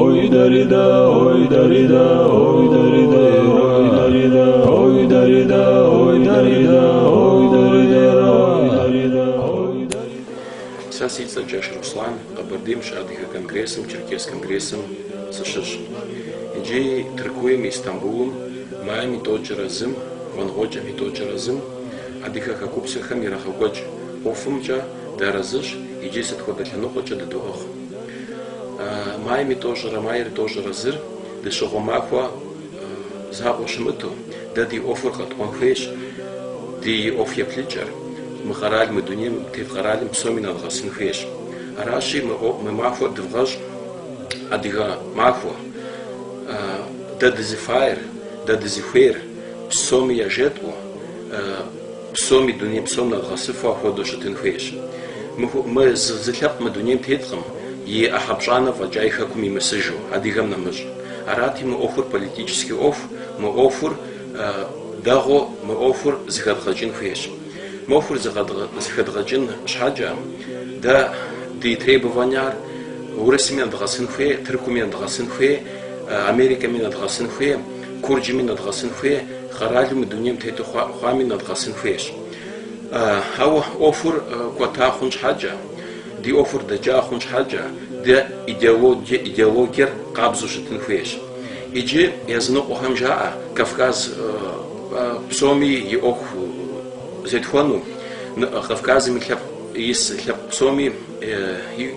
Ой дарида, ой дарида, ой дарида, ой дарида, ой дарида, ой дарида, ой дарида, ой дарида, ой дарида. Сэ си цӏэр Джэш Руслан, Къэбэрдейм щыӏэ Адыгэ конгрессым, Черкес конгрессым сыщыщ. Иджы Тыркуем, Истамбулым майм и 101-м, вэнгъуэкӏэм и 101-м адыгэ хэкупсэхэм ирагъэкӏуэкӏ ӏуэхумкӏэ дыарэзыщ, иджы сыт хуэдэ лъэныкъуэкӏэ дыдоӏыгъ. Майм и тӏощӏрэ майр 101-р дыщыгъуэ махуэ закъуэу щымыту, дэ ди ӏуэхур къэтӏуэн хуейщ, ди ӏуэху еплъыкӏэр мы къэрал, мы дунейм тет къэралым псоми нэдгъэсын хуейщ. Аращи, мы махуэр дывгъэщӏ адыгэ махуэ. Дэ дызыфайр, дэ дызыхуейр псоми яжетӏэу, псоми дуней псом нэдгъэсыфу апхуэдэу щытын хуейщ. Мы зы лъэпкъ мы дунейм теткъым и ӏыхьэ пщӏанэ фӏэкӏа и хэкум имысыжу, адыгэм нэмыщӏ. Арати, мы ӏуэхур политический ӏуэху, мы ӏуэхур дэгъуэу, мы ӏуэхур зыхэдгъэкӏын хуейщ. Мы ӏуэхур зыхэдгъэкӏын щхьэкӏэ дэ ди требованияр Урысми нэдгъэсын хуей, Тыркуми нэдгъэсын хуей, Америкэми нэдгъэсын хуей, Курджыми нэдгъэсын хуей, къэралу мы дунейм тету хъуами нэдгъэсын хуейщ. Ауэ ӏуэхур кӏуэта хъун щхьэкӏэ, ди ӏуэхур дэкӏа хъун щхьэкӏэ, дэ идеологиер къабзэу щытын хуейщ. Иджы языныкъуэхэм жаӏэ Кавказ псоми и ӏуэху зетхуэну, Кавказым и лъэпкъ ис лъэпкъ псоми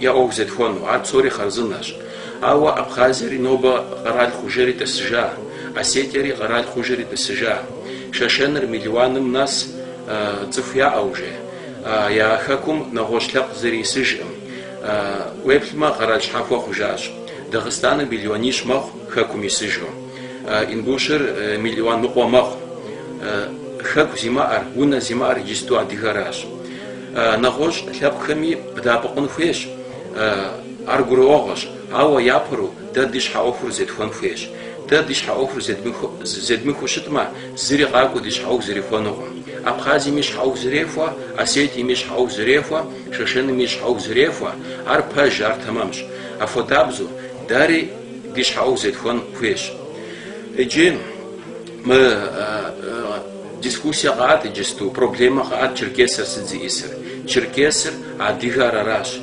я ӏуэху зетхуэну. Ар псори хъарзынэщ. Ауэ Абхъазиери нобэ къэрал хъужэри тӏысыжа, Осетиери къэрал хъужэри тӏысыжа. Шэшэныр мелуаным нэс цӏыху яӏэ уже. Я хэкум нэгъуэщӏ лъэпкъ зыри исыжкъым. Уеплъмэ, къэрал щхьэхуэ хъужащ. Дагъыстаныр мелуанищ мэхъу хэкум исыжу. Ингушыр мелуан ныкъуэ мэхъу. Хэку зимыӏэр, унэ зимыӏэр иджысту адыгэращ. Нэгъуэщӏ лъэпкъхэми къыдэӏэпыкъун хуейщ, ар гурыӏуэгъуэщ, ауэ япэру дэ ди щхьэ ӏуэхур зетхуэн хуейщ. Дэ ди щхьэ ӏуэхур зедмыхуэу щытмэ, зыри къакӏуэу ди щхьэ ӏуэху зэрихуэнукъым. Абхъазием и щхьэ ӏуэху зэрехуэ, Осетием и щхьэ ӏуэху зэрехуэ, Шэшэным и щхьэ ӏуэху зэрехуэ, ар пэж, ар тэмэмщ. Апхуэдабзэу дэри ди щхьэ ӏуэху зетхуэн хуейщ. Иджы мы дискуссие къаӏэт иджысту, проблемэ къаӏэт черкесыр сыт зиӏисыр. Черкесыр адыгэр аращ.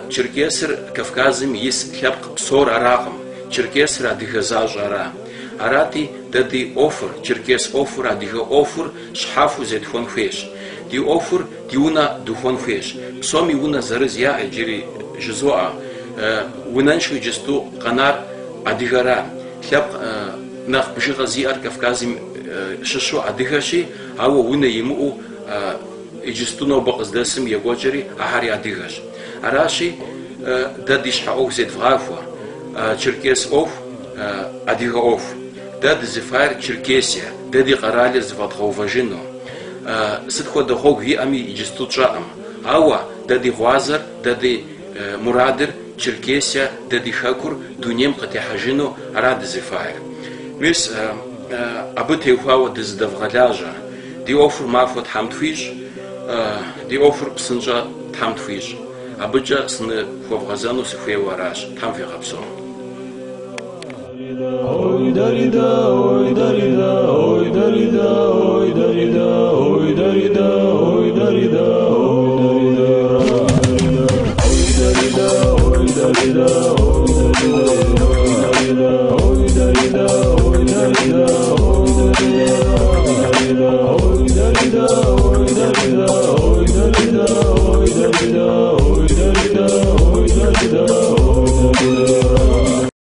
Черкесыр Кавказым ис лъэпкъ псор аракъым. Черкесыр адыгэ защӏэ ара. Арати, дэ ди ӏуэхур, черкес ӏуэхур, адыгэ ӏуэхур щхьэхуэу зетхуэн хуейщ. Ди ӏуэхур ди унэ духуэн хуейщ. Псоми унэ зырыз яӏэ иджыри жызоӏэ. Унэншэу иджысту къэнар адыгэра. Лъэпкъ нэхъ бжыгъэ зиӏэр Кавказым щыщу адыгэщи, ауэ унэ имыӏэу иджысту нобэ къыздэсым екӏуэкӏри ахэри адыгэщ. Аращи, дэ ди щхьэ ӏуэху зедвгъахуэ, черкес ӏуэху, адыгэ ӏуэху. Дэ дызыфайр Черкесия, дэ ди къэралыр зыфӏэдгъэувэжыну. Сыт хуэдэ гъуэгу иӏэми иджысту тщӏэкъым. Ауэ дэ ди гъуазэр, дэ ди мурадыр Черкесия, дэ ди хэкур дунейм къытехьэжыну ара дызыфайр. Мис абы теухуауэ дызыдэвгъэлажьэ. Ди ӏуэхур махуэ Тхьэм тхуищӏ, ди ӏуэхур псынщӏэ Тхьэм тхуищӏ. Абыкӏэ сыныхуэвгъэзэну сыхуейуэ аращ. Тхьэм фигъэпсэу. Ой дарида, ой дарида, ой дарида, ой дарида, ой дарида.